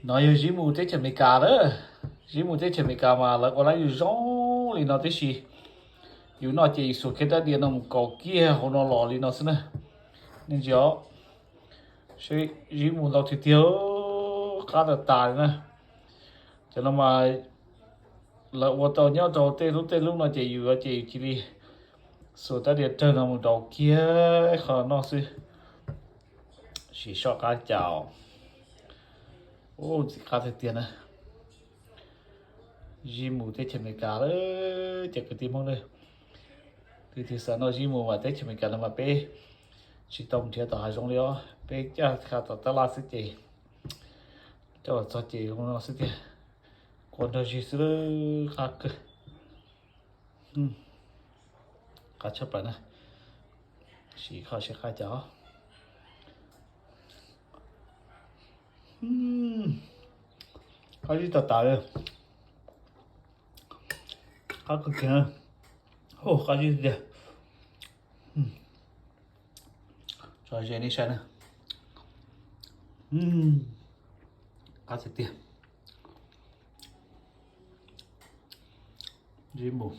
No yog zib mus teb chaws Amelikas lawm. Zib mus teb chaws Amelikas mas lawv ua lab yus zoo li no tib si. Yus noj ces yus xuas kiag rab diav no mus kaus kiag hauv no los li no xwb na. Nej ntsia os, zib mus ntau tiag tiag, qab tas tas li na. Cov no mas lawv ua tau nyob rau tej lub tej lub no ces yus ces yus cia li xuas rab diav rawg no mus rau kiag qhov noj xwb. Sim soj qab cas. Ub, ntxim qab tiag tiag na. Zib mus teb chaws Amelikas lawm cov kwv tij Hmoob na. Leej twg xav noj zib mus mas teb chaws Amelikas no mas peb tsis tau mus nrhiav tom hav zoov li os, peb coj qab tom tab laj xwb ces coj los txog ces zoo no xwb tiag. Kua nrog zig xwb, qab kawg. Qab tshaj plaws na. Sim kho seb qab cas. Qab zib tas tas li. Qab kawg kiag na. Qab zib tiag. Tso ze nej saib na. Qab tiag tiag. Zib mus.